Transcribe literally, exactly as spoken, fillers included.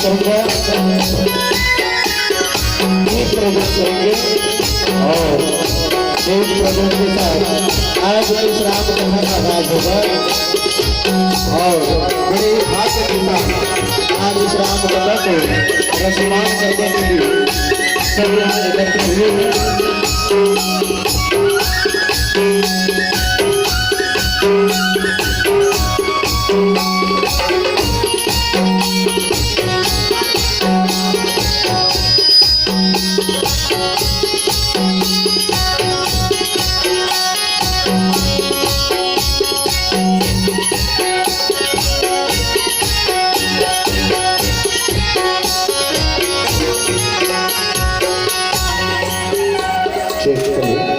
धन्यवाद करूंगा। दीप प्रज्वलित करेंगे और दीप प्रज्वलन के साथ आज इस राम कथा का आगाज होगा और बड़े भाग्य के साथ आज इस राम कथा को रसमान करने के लिए सभी यहाँ एकत्रित हुए हैं। चेक करिए।